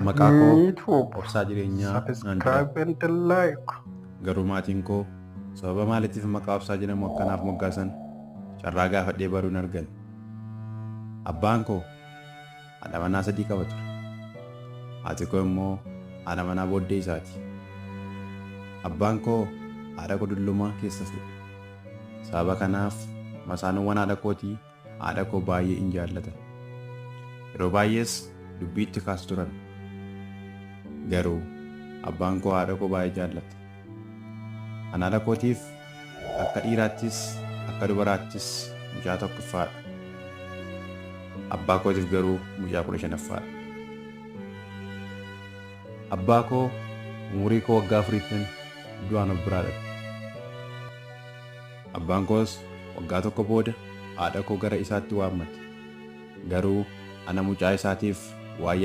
Maqaa koo Sanyii Tube. Obsaa Jireenyaa naan jedhamu. Subscribe and like. Garuu maatiin koo sababa maaliitiif maqaa Obsaa jedhamu akkanaaf moggaasan carraa gaafadhee baruu hin arganne. Abbaan koo haadha manaa sadii qaba ture. Haati koo immoo haadha manaa booddee isaati. Abbaan koo haadha koo dullumaa keessa fuudhe. Sababa kanaaf masaanuuwwan haadha kootii haadha koo baay'ee in jaallatan. Yeroo baay'ees dubbii itti kaasu turan. Garuu abbaan koo haadha koo baay'ee jaallata. An haadha kootiif akka dhiiraattis akka dubaraattis mucaa tokkoffaadha. Abbaa kootiif garuu mucaa 15ffaadha. Abbaa koo umurii koo waggaa afuriittin du'aan of biraa dhabe. Abbaan koos waggaa tokko booda haadha koo gara isaatti waammate. Garuu ana mucaa isaatiif waan yaade